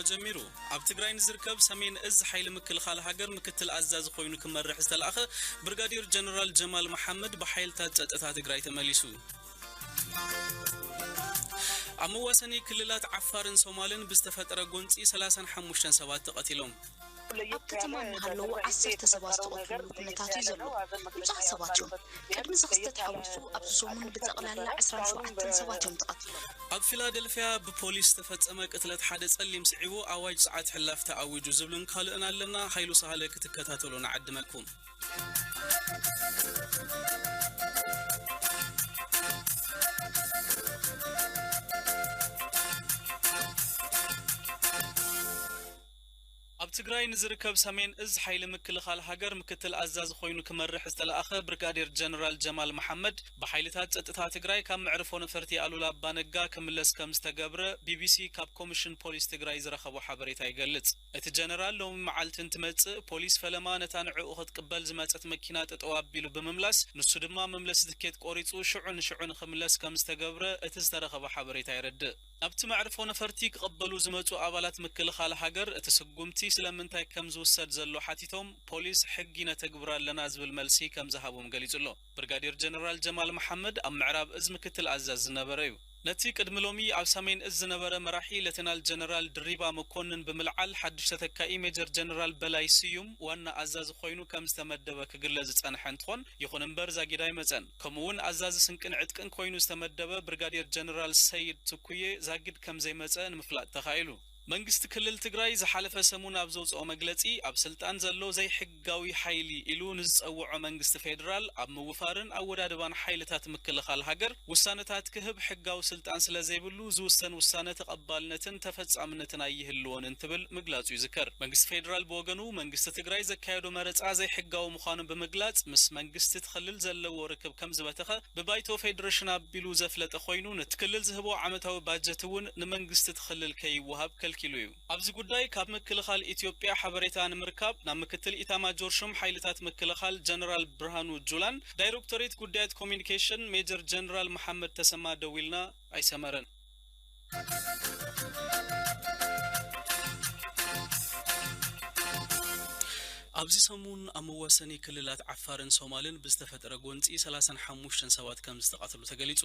ተጀሚሩ። ኣብ ትግራይ ንዝርከብ ሰሜን እዝ ሓይሊ ምክልኻል ሃገር ምክትል ኣዛዚ ኮይኑ ክመርሕ ዝተላእኸ ብርጋዴር ጀነራል ጀማል መሓመድ ብሓይልታት ጸጥታ ትግራይ ተመሊሱ። ኣብ መዋሰኒ ክልላት ዓፋርን ሶማልን ብዝተፈጠረ ጎንጺ ሰላሳን ሓሙሽተን ሰባት ተቐቲሎም። ኣብ ከተማ እናሃለዉ ዓሰርተ ሰባት ዝተቐትልሉ ኩነታት እዩ ዘሎ። ብዙሓት ሰባት እዮም። ቅድሚ እዚ ክስተት ሓዊሱ ኣብዚ ሰሙን ብጠቕላላ ዕስራን ሸውዓተን ሰባት እዮም ተቐቲሎም። ኣብ ፊላደልፊያ ብፖሊስ ዝተፈጸመ ቅትለት ሓደ ጸሊም ስዒቡ ኣዋጅ ሰዓት ሕላፍ ተኣዊጁ ዝብልን ካልእን ኣለና። ሃይሉ ሳህለ ክትከታተሉ ንዓድመኩም። ኣብ ትግራይ ንዝርከብ ሰሜን እዝ ሓይሊ ምክልኻል ሃገር ምክትል ኣዛዚ ኮይኑ ክመርሕ ዝተለኣኸ ብርጋዴር ጀነራል ጀማል መሓመድ ብሓይልታት ጸጥታ ትግራይ ካብ መዕርፎ ነፈርቲ ኣሉላ ኣባነጋ ክምለስ ከም ዝተገብረ ቢቢሲ ካብ ኮሚሽን ፖሊስ ትግራይ ዝረኸቦ ሓበሬታ ይገልጽ። እቲ ጀነራል ሎሚ መዓልቲ እንትመጽእ ፖሊስ ፈለማ ነታ ንዕኡ ክትቅበል ዝመጸት መኪና ጠጠው ኣቢሉ ብምምላስ ንሱ ድማ መምለሲ ትኬት ቆሪጹ ሽዑ ንሽዑ ንኽምለስ ከም ዝተገብረ እቲ ዝተረኸበ ሓበሬታ የረድእ። ናብቲ መዕርፎ ነፈርቲ ክቕበሉ ዝመጹ ኣባላት ምክልኻል ሃገር፣ እቲ ስጉምቲ ስለምንታይ ከም ዝውሰድ ዘሎ ሓቲቶም፣ ፖሊስ ሕጊ ነተግብር ኣለና ዝብል መልሲ ከም ዝሃቦም ገሊጹ ኣሎ። ብርጋዴር ጀነራል ጀማል መሓመድ ኣብ ምዕራብ እዝ ምክትል ኣዛዚ ዝነበረ እዩ። ነቲ ቅድሚ ሎሚ ኣብ ሰሜን እዝ ዝነበረ መራሒ ሌተናል ጀነራል ድሪባ መኮንን ብምልዓል፣ ሓድሽ ተተካኢ ሜጀር ጀነራል በላይ ስዩም ዋና ኣዛዚ ኮይኑ ከም ዝተመደበ ክግለጽ ዝጸንሐ እንትኾን፣ ይኹን እምበር ዛጊድ ኣይመጸን። ከምኡ እውን ኣዛዚ ስንቅን ዕጥቅን ኮይኑ ዝተመደበ ብርጋዴር ጀነራል ሰይድ ትኩዬ ዛጊድ ከም ዘይመጸ ንምፍላጥ ተኻኢሉ። መንግስቲ ክልል ትግራይ ዝሓለፈ ሰሙን ኣብ ዘውፅኦ መግለፂ፣ ኣብ ስልጣን ዘሎ ዘይሕጋዊ ሓይሊ ኢሉ ንዝፀውዖ መንግስቲ ፌዴራል ኣብ ምውፋርን ኣወዳድባን ሓይልታት ምክልኻል ሃገር ውሳነታት ክህብ ሕጋዊ ስልጣን ስለ ዘይብሉ ዝውሰን ውሳነ ተቐባልነትን ተፈጻምነትን ኣይህልዎን እንትብል ምግላጹ ይዝከር። መንግስቲ ፌዴራል ብወገኑ መንግስቲ ትግራይ ዘካየዶ መረፃ ዘይሕጋዊ ምዃኑ ብምግላጽ ምስ መንግስቲ እቲ ክልል ዘለዎ ርክብ ከም ዝበተኸ ብባይቶ ፌዴሬሽን ኣቢሉ ዘፍለጠ ኮይኑ፣ ነቲ ክልል ዝህቦ ዓመታዊ ባጀት እውን ንመንግስቲ እቲ ክልል ከይወሃብ ከልኪሉ እዩ። ኣብዚ ጉዳይ ካብ ምክልኻል ኢትዮጵያ ሓበሬታ ንምርካብ ናብ ምክትል ኢታማጆር ሹም ሓይልታት ምክልኻል ጀነራል ብርሃኑ ጁላን ዳይሬክቶሬት ጉዳያት ኮሚኒኬሽን ሜጀር ጀነራል መሓመድ ተሰማ ደዊልና ኣይሰመረን። ኣብዚ ሰሙን ኣብ መዋሰኒ ክልላት ዓፋርን ሶማልን ብዝተፈጠረ ጎንፂ ሰላሳን ሓሙሽተን ሰባት ከም ዝተቐተሉ ተገሊፁ።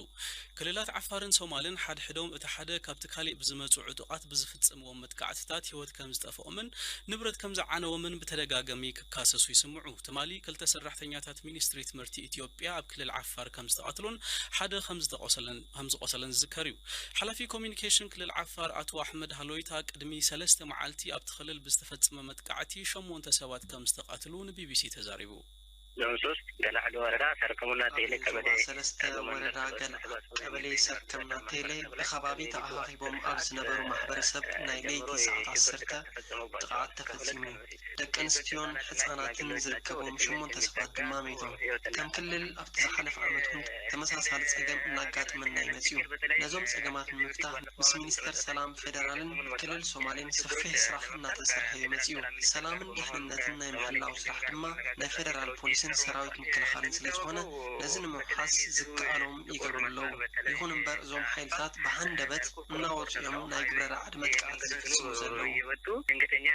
ክልላት ዓፋርን ሶማልን ሓድሕዶም እቲ ሓደ ካብቲ ካሊእ ብዝመፁ ዕጡቓት ብዝፍፅምዎም መጥቃዕትታት ህይወት ከም ዝጠፍኦምን ንብረት ከም ዝዓነዎምን ብተደጋጋሚ ክካሰሱ ይስምዑ። ትማሊ ክልተ ሰራሕተኛታት ሚኒስትሪ ትምህርቲ ኢትዮጵያ ኣብ ክልል ዓፋር ከም ዝተቐትሉን ሓደ ከም ዝተቖሰለን ከም ዝቆሰለን ዝዝከር እዩ። ሓላፊ ኮሚኒኬሽን ክልል ዓፋር ኣቶ ኣሕመድ ሃሎይታ ቅድሚ ሰለስተ መዓልቲ ኣብቲ ክልል ብዝተፈጸመ መጥቃዕቲ ሸሞንተ ሰባት ከም ዝተቐትሉ ንቢቢሲ ተዛሪቡ። ዞን ሶስት ገላዕዶ ወረዳ ሳርቀሙና ቴሌ ኣብ ቀበሌ ዞባ ሰለስተ ወረዳ ገልዓድ ቀበሌ ሰርቀምና ቴሌ ብከባቢ ተኣኻኺቦም ኣብ ዝነበሩ ማሕበረሰብ ናይ ለይቲ ሰዓት ዓሰርተ ጥቕዓት ተፈጺሙ እዩ። ደቂ ኣንስትዮን ህጻናትን ዝርከቦም ሸሞንተ ሰባት ድማ ሞይቶም። ከም ክልል ኣብቲ ዝሓለፈ ዓመት እውን ተመሳሳሊ ጸገም እናጋጠመና እዩ መጺኡ። ነዞም ጸገማት ንምፍታሕ ምስ ሚኒስተር ሰላም ፌደራልን ክልል ሶማሌን ሰፊሕ ስራሕ እናተሰርሐ እዩ መጺኡ። ሰላምን ድሕንነትን ናይ ምሕላው ስራሕ ድማ ናይ ፌደራል ፖሊስን ሰራዊት ምክልኻልን ስለ ዝኾነ ነዚ ንምውሓስ ዝከኣሎም ይገብሩ ኣለዉ። ይኹን እምበር እዞም ሓይልታት ብሃንደበት እናወጹ እዮም ናይ ግብረ ራዕዲ መጥቃዕቲ ዝፍጽሙ ዘለዉ። ድንገተኛ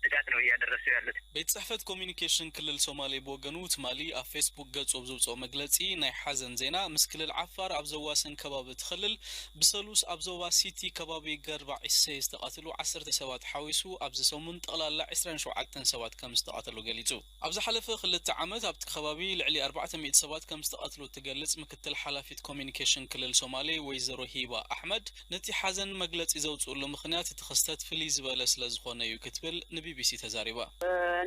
ስጋት ነው እያደረሱ ያሉት። ቤት ጽሕፈት ኮሚኒኬሽን ክልል ሶማሌ ብወገኑ ትማሊ ኣብ ፌስቡክ ገጹ ኣብ ዘውጽኦ መግለጺ ናይ ሓዘን ዜና ምስ ክልል ዓፋር ኣብ ዘዋስን ከባቢ እቲ ክልል ብሰሉስ ኣብ ዞባ ሲቲ ከባቢ ገርባ ዒሴ ዝተቐትሉ ዓሰርተ ሰባት ሓዊሱ ኣብዚ ሰሙን ጠቕላላ ዕስራን ሸውዓተን ሰባት ከም ዝተቐተሉ ገሊጹ። ኣብ ዝሓለፈ ክልተ ዓመት ኣብቲ ከባቢ ልዕሊ ኣርባዕተ ሚእቲ ሰባት ከም ዝተቐትሉ እትገልጽ ምክትል ሓላፊት ኮሚኒኬሽን ክልል ሶማሌ ወይዘሮ ሂባ ኣሕመድ ነቲ ሓዘን መግለጺ ዘውጽእሉ ምኽንያት እቲ ክስተት ፍልይ ዝበለ ስለ ዝኾነ እዩ ክትብል ንቢቢሲ ተዛሪባ።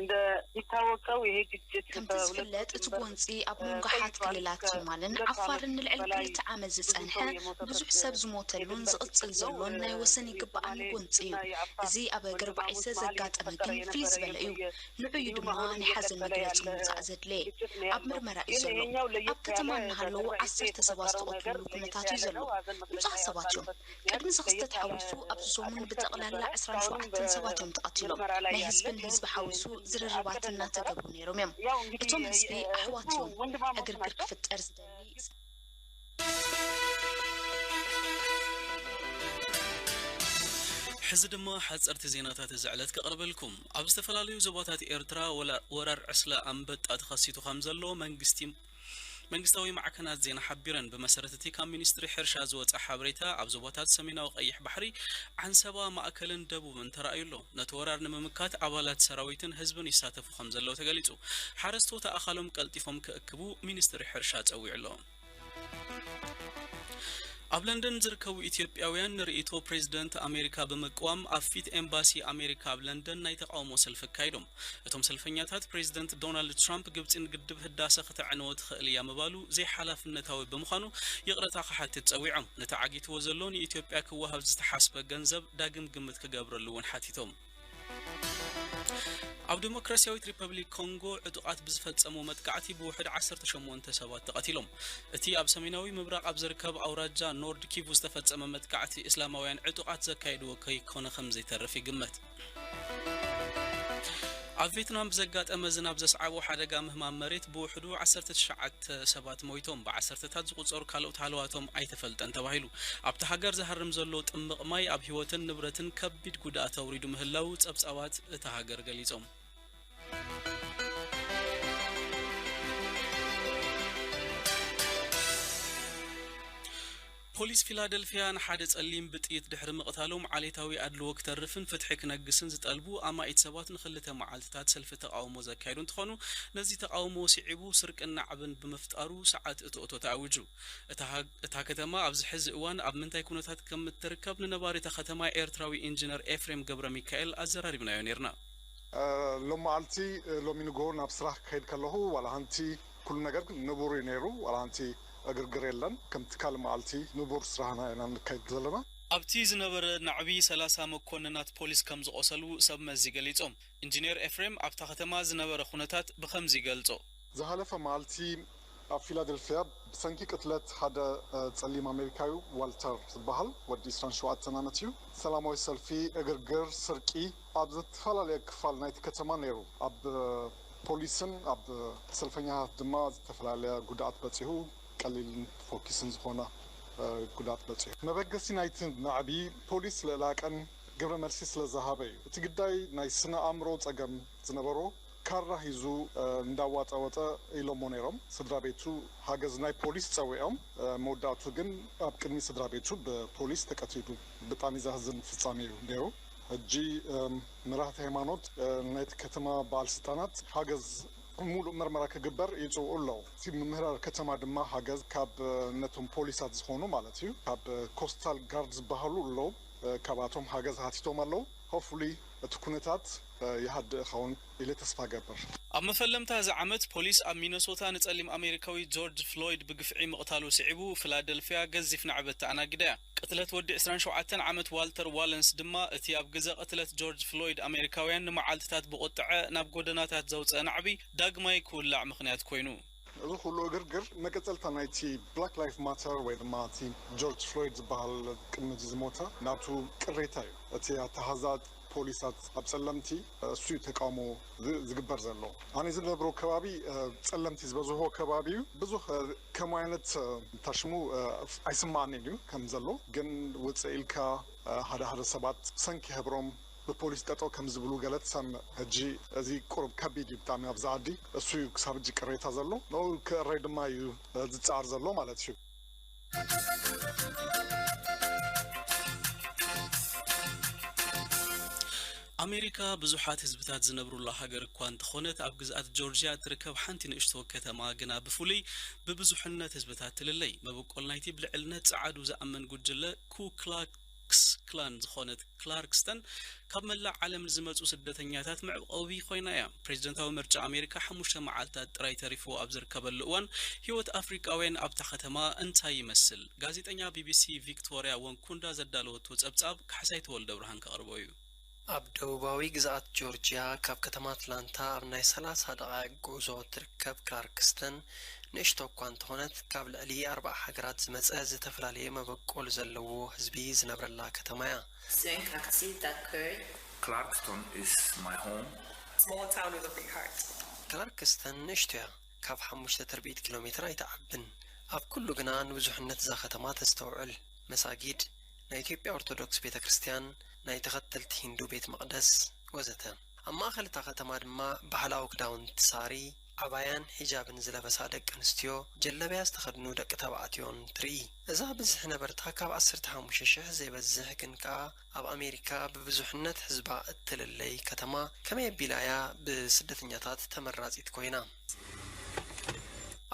እንደሚታወቀው ይሄ ግጭት ከም እቲ ዝፍለጥ እቲ ጎንፂ ኣብ መንጎ ሓት ክልላት ሶማልን ዓፋርን ንልዕሊ ክልተ ዓመት ዝፀንሐ ብዙሕ ሰብ ዝሞተሉን ዝቕፅል ዘሎን ናይ ወሰን ይግባኣኒ ጎንፂ እዩ። እዚ ኣብ ገርባዒሰ ዘጋጠመ ግን ፍልይ ዝበለ እዩ። ንዑዩ ድማ ናይ ሓዘን መግለፂ ምውፃእ ዘድለየ ኣብ ምርመራ እዩ ዘሎ። ኣብ ከተማ እናሃለዉ ዓሰርተ ሰባት ዝተቐትልሉ ኩነታት እዩ ዘሎ። ብዙሓት ሰባት እዮም። ቅድሚ እዚ ክስተት ሓዊሱ ኣብዚ ሰሙን ብጠቕላላ ዕስራን ሸውዓተን ሰባት እዮም ተቐቲሎም። ናይ ህዝቢ ንህዝቢ ሓዊሱ ዝርርባት እናተገብሩ ነይሮም እዮም። እቶም ህዝቢ ኣሕዋት እዮም። ዕግርግር ክፍጠር ዝደሊ እዚ ድማ ሓጸርቲ ዜናታት እዚ ዕለት ከቕርበልኩም። ኣብ ዝተፈላለዩ ዞባታት ኤርትራ ወላ-፣ ወራር ዕስለ ኣንበጣ ተኸሲቱ ከም ዘሎ መንግስቲ፣ መንግስታዊ ማዕከናት ዜና ሓቢረን። ብመሰረት እቲ ካብ ሚኒስትሪ ሕርሻ ዝወጸ ሓበሬታ፣ ኣብ ዞባታት ሰሜናዊ ቀይሕ ባሕሪ፣ ዓንሰባ፣ ማእከልን ደቡብን ተራእዩ ኣሎ። ነቲ ወራር ንምምካት ኣባላት ሰራዊትን ህዝብን ይሳተፉ ከም ዘለዉ ተገሊጹ። ሓረስቶት ኣእኻሎም ቀልጢፎም ክእክቡ ሚኒስትሪ ሕርሻ ጸዊዑ ኣሎ። ኣብ ለንደን ዝርከቡ ኢትዮጵያውያን ንርእይቶ ፕሬዝደንት ኣሜሪካ ብምቅዋም ኣብ ፊት ኤምባሲ ኣሜሪካ ኣብ ለንደን ናይ ተቃውሞ ሰልፊ ኣካይዶም። እቶም ሰልፈኛታት ፕሬዝደንት ዶናልድ ትራምፕ ግብጺ ንግድብ ህዳሰ ከተዕንዎ ትኽእል እያ ምባሉ ዘይሓላፍነታዊ ብምዃኑ ይቕረታ ክሓትት ጸዊዖም። ነቲ ዓጊትዎ ዘሎ ንኢትዮጵያ ክወሃብ ዝተሓስበ ገንዘብ ዳግም ግምት ክገብረሉ እውን ሓቲቶም። ኣብ ዲሞክራሲያዊት ሪፐብሊክ ኮንጎ ዕጡቓት ብዝፈጸሞ መጥቃዕቲ ብውሕድ ዓሰርተ ሸሞንተ ሰባት ተቐቲሎም። እቲ ኣብ ሰሜናዊ ምብራቕ ኣብ ዝርከብ ኣውራጃ ኖርድ ኪቩ ዝተፈጸመ መጥቃዕቲ እስላማውያን ዕጡቓት ዘካየድዎ ከይኮነ ከም ዘይተርፍ ይግመት። ኣብ ቬትናም ብዘጋጠመ ዝናብ ዘስዓቦ ሓደጋ ምህማም መሬት ብውሕዱ ዓሰርተ ትሽዓተ ሰባት ሞይቶም፣ ብዓሰርተታት ዝቑጸሩ ካልኦት ሃለዋቶም ኣይተፈልጠን ተባሂሉ። ኣብታ ሃገር ዝሃርም ዘሎ ጥምቕ ማይ ኣብ ህይወትን ንብረትን ከቢድ ጉድኣት ኣውሪዱ ምህላው ጸብጻባት እታ ሃገር ገሊጾም። ፖሊስ ፊላደልፊያ ንሓደ ጸሊም ብጥይት ድሕሪ ምቕታሎም ዓሌታዊ ኣድልዎ ክተርፍን ፍትሒ ክነግስን ዝጠልቡ ኣማኢት ሰባት ንኽልተ መዓልትታት ሰልፊ ተቓውሞ ዘካየዱ እንትኾኑ፣ ነዚ ተቓውሞ ስዒቡ ስርቅን ናዕብን ብምፍጣሩ ሰዓት እቶእቶ ተኣዊጁ። እታ ሃ-፣ እታ ከተማ ኣብዚ ሕዚ እዋን ኣብ ምንታይ ኩነታት ከም እትርከብ ንነባሪ እታ ከተማ ኤርትራዊ ኢንጂነር ኤፍሬም ገብረ ሚካኤል ኣዘራሪብናዮ ነይርና። እ፣ ሎም መዓልቲ፣ እ፣ ሎሚ ንግሆ ናብ ስራሕ ክኸይድ ከለኹ ዋላ ሓንቲ ኩሉ ነገር ንቡር እዩ ነይሩ። ዋላ ሓንቲ ዕግርግር የለን። ከምቲ ካልእ መዓልቲ ንቡር ስራሕና ኢና ንካይድ ዘለና። ኣብቲ ዝነበረ ናዕቢ ሰላሳ መኮንናት ፖሊስ ከም ዝቖሰሉ ሰብ መዚ ገሊጾም። ኢንጂነር ኤፍሬም ኣብታ ከተማ ዝነበረ ኩነታት ብኸምዚ ይገልጾ። ዝሓለፈ መዓልቲ ኣብ ፊላደልፊያ ብሰንኪ ቅትለት ሓደ፣ እ፣ ጸሊም ኣሜሪካዊ ዋልተር ዝበሃል ወዲ ዕስራን ሸውዓተን ዓመት እዩ። ሰላማዊ ሰልፊ፣ ዕግርግር፣ ስርቂ ኣብ ዝተፈላለየ ክፋል ናይቲ ከተማ ነይሩ። ኣብ፣ እ፣ ፖሊስን ኣብ ሰልፈኛታት ድማ ዝተፈላለየ ጉድኣት በጺሑ፣ ቀሊልን ፈኲስን ዝኾነ፣ እ፣ ጉድኣት በጺሑ። መበገሲ ናይቲ ናዕቢ ፖሊስ ልዕላቀን ግብረ መልሲ ስለ ዝሃበ እዩ። እቲ ግዳይ ናይ ስነ ኣእምሮ ጸገም ዝነበሮ ካራ ሒዙ፣ እ፣ እንዳዋጠወጠ ኢሎሞ ነይሮም። ስድራ ቤቱ ሓገዝ ናይ ፖሊስ ጸዊዖም፣ እ፣ መወዳእቱ ግን ኣብ ቅድሚ ስድራ ቤቱ ብፖሊስ ተቀቲሉ። ብጣዕሚ ዘሕዝን ፍጻሜ እዩ ነይሩ። ሕጂ፣ እም፣ መራሕቲ ሃይማኖት፣ እ፣ ናይቲ ከተማ በዓል ስልጣናት ሓገዝ ሙሉእ መርመራ ክግበር ይጽውዑ ኣለዉ። እቲ ምምህራር ከተማ ድማ ሓገዝ ካብ፣ እ፣ ነቶም ፖሊሳት ዝኾኑ ማለት እዩ፣ ካብ፣ እ፣ ኮስታል ጋርድ ዝበሃሉ ኣለዉ፣ እ፣ ካብኣቶም ሓገዝ ሃቲቶም ኣለዉ። ሆፕፉሊ እቲ ኩነታት፣ እ፣ ይሃድእ ኸውን ኢለ ተስፋ ገብር። ኣብ መፈለምታ እዚ ዓመት ፖሊስ ኣብ ሚነሶታ ንጸሊም ኣሜሪካዊ ጆርጅ ፍሎይድ ብግፍዒ ምቕታሉ ስዒቡ ፊላደልፊያ ገዚፍ ናዕቢ ኣተኣናጊዳ እያ። ቅትለት ወዲ ዕስራን ሸውዓተን ዓመት ዋልተር ዋለንስ ድማ እቲ ኣብ ግዘ ቅትለት ጆርጅ ፍሎይድ ኣሜሪካውያን ንመዓልትታት ብቑጥዐ ናብ ጎደናታት ዘውጽአ ናዕቢ ዳግማይ ክውላዕ ምኽንያት ኮይኑ። እዚ ኩሉ እግርግር መቀጸልታ ናይቲ ብላክ ላይፍ ማተር ወይ ድማ እቲ ጆርጅ ፍሎይድ ዝበሃል ቅድሚ እዚ ዝሞተ ናቱ ቅሬታ እዩ። እቲ ኣተሓዛ ፖሊሳት ኣብ ጸለምቲ፣ እሱ እዩ ተቃውሞ ዝ-፣ ዝግበር ዘሎ። ኣነ ዝነብሮ ከባቢ፣ እ፣ ጸለምቲ ዝበዝሖ ከባቢ እዩ። ብዙሕ፣ እ፣ ከምኡ ዓይነት፣ እ፣ ታሽሙ፣ እ፣ ኣይስማዓንን እዩ ከም ዘሎ። ግን ውጽእ ኢልካ፣ እ፣ ሓደ ሓደ ሰባት ሰንኪ ሕብሮም ብፖሊስ ጠጠው ከም ዝብሉ ገለ ትሰምዕ። ሕጂ እዚ ቁሩብ ከቢድ እዩ ብጣዕሚ ኣብዚ ዓዲ። እሱ እዩ ክሳብ ሕጂ ቅሬታ ዘሎ። ንኡ ክእረይ ድማ እዩ፣ እ፣ ዝጸዓር ዘሎ ማለት እዩ። ኣሜሪካ ብዙሓት ህዝብታት ዝነብሩላ ሃገር እኳ እንተኾነት፣ ኣብ ግዝኣት ጆርጅያ እትርከብ ሓንቲ ንእሽቶ ከተማ ግና ብፍሉይ ብብዙሕነት ህዝብታት ትልለይ። መበቆል ናይቲ ብልዕልነት ጸዓዱ ዝኣምን ጉጅለ ኩ ክላክስ ክላን ዝኾነት ክላርክስተን ካብ መላእ ዓለም ንዝመጹ ስደተኛታት መዕቆቢ ኮይና እያ። ፕሬዝደንታዊ ምርጫ ኣሜሪካ ሓሙሽተ መዓልታት ጥራይ ተሪፍዎ ኣብ ዝርከበሉ እዋን፣ ህይወት ኣፍሪቃውያን ኣብታ ከተማ እንታይ ይመስል? ጋዜጠኛ ቢቢሲ ቪክቶርያ ወንኩንዳ ዘዳለወቶ ጸብጻብ ካሕሳይ ተወልደ ብርሃን ከቕርቦ እዩ። ኣብ ደቡባዊ ግዝኣት ጆርጅያ፣ ካብ ከተማ ኣትላንታ ኣብ ናይ ሰላሳ ደቓይቕ ጉዕዞ እትርከብ ክላርክስተን፣ ንእሽቶ እኳ እንተኾነት፣ ካብ ልዕሊ ኣርብዓ ሃገራት ዝመጸ ዝተፈላለየ መበቆል ዘለዎ ህዝቢ ዝነብረላ ከተማ እያ። Cinq accidents d'accueil. Clarkston is my home. Small town with a big heart. ክላርክስተን ንእሽቶ እያ፣ ካብ ሓሙሽተ ትርብዒት ኪሎ ሜትር ኣይትዓብን። ኣብ ኩሉ ግና ንብዙሕነት እዛ ከተማ ተስተውዕል። መሳጊድ፣ ናይ ኢትዮጵያ ኦርቶዶክስ ቤተ ክርስቲያን፣ ናይ ተኸተልቲ ሂንዱ ቤት መቕደስ ወዘተ። ኣብ ማእኸል እታ ከተማ ድማ ባህላዊ ክዳውንቲ ሳሪ፣ ዓባያን ሒጃብን ዝለበሳ ደቂ ኣንስትዮ፣ ጀለብያ ዝተኸድኑ ደቂ ተባዕትዮን ትርኢ። እዛ ብዝሒ ነበርታ ካብ ዓሰርተ ሓሙሽተ ሽሕ ዘይበዝሕ ግን ከኣ ኣብ ኣሜሪካ ብብዙሕነት ህዝባ እትልለይ ከተማ ከመይ ኣቢላ እያ ብስደተኛታት ተመራጺት ኮይና?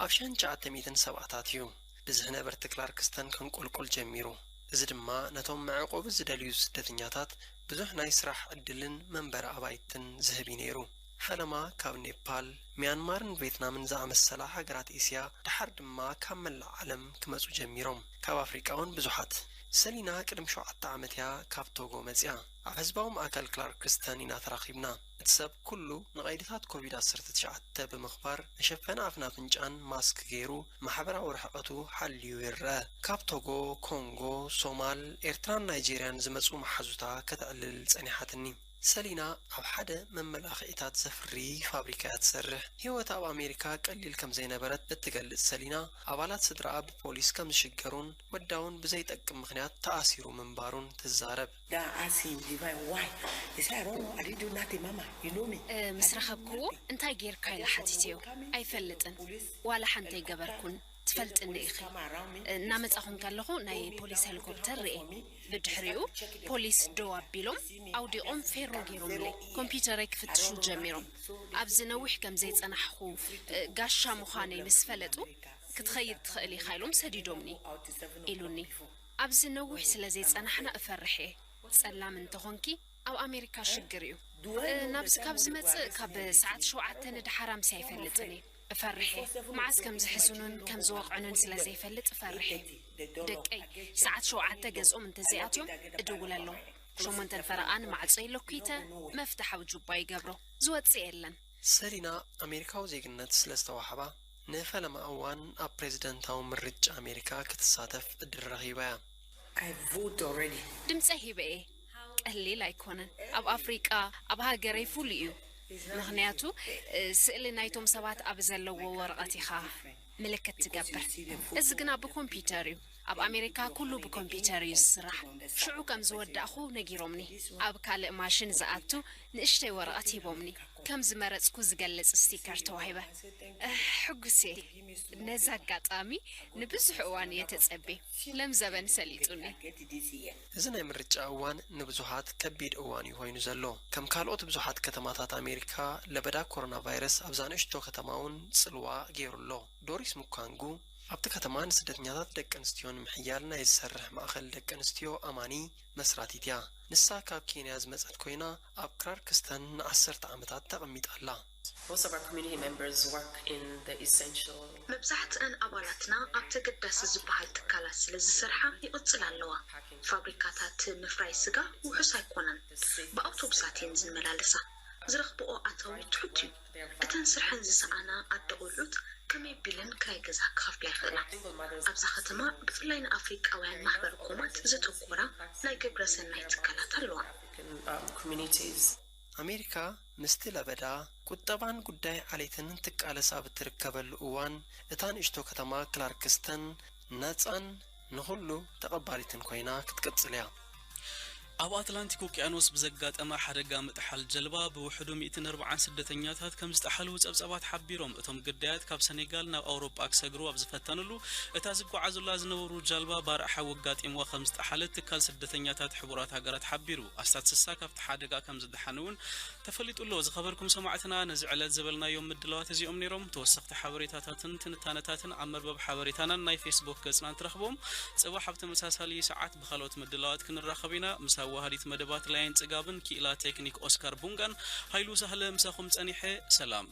ኣብ ሸሕን ትሽዓተ ሚእትን ሰብዓታት እዩ ብዝሒ ነበርቲ ክላርክስተን ከንቆልቁል ጀሚሩ። እዚ ድማ ነቶም መዕቆቢ ዝደልዩ ስደተኛታት ብዙሕ ናይ ስራሕ ዕድልን መንበሪ ኣባይትን ዝህብ እዩ ነይሩ። ፈለማ ካብ ኔፓል፣ ሚያንማርን ቬትናምን ዝኣመሰላ ሃገራት ኤስያ፣ ደሓር ድማ ካብ መላእ ዓለም ክመጹ ጀሚሮም። ካብ ኣፍሪቃ እውን ብዙሓት። ሰሊና ቅድሚ ሸውዓተ ዓመት እያ ካብ ቶጎ መጽያ። ኣብ ህዝባዊ ማእከል ክላርክስተን ኢና ተራኺብና። እቲ ሰብ ኩሉ ንቐይድታት ኮቪድ ዓሰርተ ትሽዓተ ብምኽባር መሸፈኒ ኣፍን ኣፍንጫን ማስክ ገይሩ ማሕበራዊ ርሕቐቱ ሓልዩ ይረአ። ካብ ቶጎ፣ ኮንጎ፣ ሶማል፣ ኤርትራን ናይጄርያን ዝመጹ መሓዙታ ከተዕልል ጸኒሓትኒ። ሰሊና ኣብ ሓደ መመላኽዒታት ዘፍሪ ፋብሪካ እያ ትሰርሕ። ህይወት ኣብ ኣሜሪካ ቀሊል ከም ዘይነበረት እትገልጽ ሰሊና፣ ኣባላት ስድራኣ ብፖሊስ ከም ዝሽገሩን ወዳውን ብዘይጠቅም ምኽንያት ተኣሲሩ ምንባሩን ትዛረብ። That I asked him, Divine, why? He said, I don't know. I didn't do nothing, Mama. You know me. እ፣ ምስ ረኸብክዎ እንታይ ጌርካ ኢለ ሓቲትዮ። ኣይፈልጥን። ዋላ ሓንቲ ኣይገበርኩን። ትፈልጥኒ ኢኺ። እናመጻኹ እንከለኹ ናይ ፖሊስ ሄሊኮፕተር ርኤ። ብድሕሪኡ ፖሊስ ደው ኣቢሎም ኣውዲቖም ፌሮ ገይሮምለይ። ኮምፒውተረይ ክፍትሹ ጀሚሮም። ኣብዚ ነዊሕ ከም ዘይጸናሕኹ፣ እ፣ ጋሻ ምዃነይ ምስ ፈለጡ፣ ክትኸይድ ትኽእል ኢኻ ኢሎም ሰዲዶምኒ ኢሉኒ። ኣብዚ ነዊሕ ስለ ዘይጸናሕና እፈርሕ እየ። ጸላም እንተኾንኪ ኣብ ኣሜሪካ ሽግር እዩ። እ፣ ናብዚ ካብ ዝመጽእ ካብ ሰዓት ሸውዓተ ንድሓር ኣምሲ ኣይፈልጥን እየ። እፈርሕ እየ። መዓስ ከም ዝሕዝኑን ከም ዝወቕዑንን ስለ ዘይፈልጥ እፈርሕ እየ። ደቀይ ሰዓት ሸውዓተ ገዝኦም እንተዘይኣትዮም እድውለሎም። ሸሞንተን ፈረቓ ንማዕጾ ኢለ ኲተ መፍትሕ ኣብ ጁባ ይገብሮ። ዝወጽእ የለን። ሰሊና ኣሜሪካዊ ዜግነት ስለ ዝተዋሕባ ንፈለማ እዋን ኣብ ፕሬዝደንታዊ ምርጫ ኣሜሪካ ክትሳተፍ ዕድል ረኺባ እያ። I vote already. ድምፀ ሂበ እየ። ቀሊል ኣይኮነን። ኣብ ኣፍሪቃ ኣብ ሃገረይ ፍሉይ እዩ። ምኽንያቱ እ፣ ስእሊ ናይቶም ሰባት ኣብ ዘለዎ ወረቐት ኢኻ ምልክት ትገብር። እዚ ግና ብኮምፒውተር እዩ። ኣብ ኣሜሪካ ኩሉ ብኮምፒውተር እዩ ዝስራሕ። ሽዑ ከም ዝወዳእኹ ነጊሮምኒ። ኣብ ካልእ ማሽን ዝኣቱ ንእሽተይ ወረቐት ሂቦምኒ። ከም ዝመረጽኩ ዝገልጽ ስቲከር ተዋሂበ። እህ፣ ሕጉስ እየ። ነዚ ኣጋጣሚ ንብዙሕ እዋን እየ ተጸቤ። ለም ዘበን ሰሊጡኒ። እዚ ናይ ምርጫ እዋን ንብዙሓት ከቢድ እዋን እዩ ኮይኑ ዘሎ። ከም ካልኦት ብዙሓት ከተማታት ኣሜሪካ፣ ለበዳ ኮሮና ቫይረስ ኣብዛ ንእሽቶ ከተማ እውን ጽልዋ ገይሩ ኣሎ። ዶሪስ ሙካንጉ ኣብቲ ከተማ ንስደተኛታት ደቂ ኣንስትዮ ንምሕያል ናይ ዝሰርሕ ማእኸል ደቂ ኣንስትዮ ኣማኒ መስራቲት እያ። ንሳ ካብ ኬንያ ዝመጸት ኮይና ኣብ ክላርክስተን ንዓሰርተ ዓመታት ተቐሚጣ ኣላ። Most of our community members work in the essential መብዛሕትኣን ኣባላትና ኣብ ተገዳሲ ዝበሃል ትካላት ስለ ዝሰርሓ ይቕጽላ ኣለዋ። ፋብሪካታት ምፍራይ ስጋ ውሑስ ኣይኮነን። ብኣውቶቡሳት እየን ዝመላለሳ። ዝረኽብኦ ኣታዊ ትሑት እዩ። እተን ስርሐን ዝሰኣና ኣደ ቆልዑት ከመይ ቢለን ክራይ ገዛ ክኸፍላ ይኽእላ? ኣብዛ ከተማ ብፍላይ ንኣፍሪቃውያን ማሕበር ኮማት ዘተኮራ ናይ ግብረ ሰናይ ትካላት ኣለዋ። African um, communities. ኣሜሪካ ምስቲ ለበዳ ቁጠባን ጉዳይ ዓሌትን ትቃለስ ኣብ እትርከበሉ እዋን፣ እታ ንእሽቶ ከተማ ክላርክስተን ናጻን ንኹሉ ተቐባሊትን ኮይና ክትቅጽል እያ። ኣብ ኣትላንቲክ ውቅያኖስ ብዘጋጠመ ሓደጋ ምጥሓል ጀልባ ብውሕዱ ሚእትን ኣርባዓን ስደተኛታት ከም ዝጠሓሉ ጸብጻባት ሓቢሮም። እቶም ግዳያት ካብ ሰኔጋል ናብ ኣውሮጳ ክሰግሩ ኣብ ዝፈተኑሉ፣ እታ ዝጓዓዙላ ዝነበሩ ጃልባ ባርዕ ሓዊ ኣጋጢምዋ ከም ዝጠሓለት ትካል ስደተኛታት ሕቡራት ሃገራት ሓቢሩ። ኣስታት ስሳ ካብቲ ሓደጋ ከም ዝደሓኑ እውን ተፈሊጡ ኣሎ። ዝኸበርኩም ሰማዕትና፣ ነዚ ዕለት ዝበልናዮም ምድላዋት እዚኦም ነይሮም። ተወሰኽቲ ሓበሬታታትን ትንታነታትን ኣብ መርበብ ሓበሬታናን ናይ ፌስቡክ ገጽናን ትረኽቦም። ጽባሕ ኣብ ተመሳሳሊ ሰዓት ብኻልኦት ምድላዋት ክንራኸብ ኢና። ምስ ኣዋሃዲት መደባት ላይን ጽጋብን ክኢላ ቴክኒክ ኦስካር ቡንጋን ሃይሉ ሳህለ ምሳኹም ጸኒሐ። ሰላም።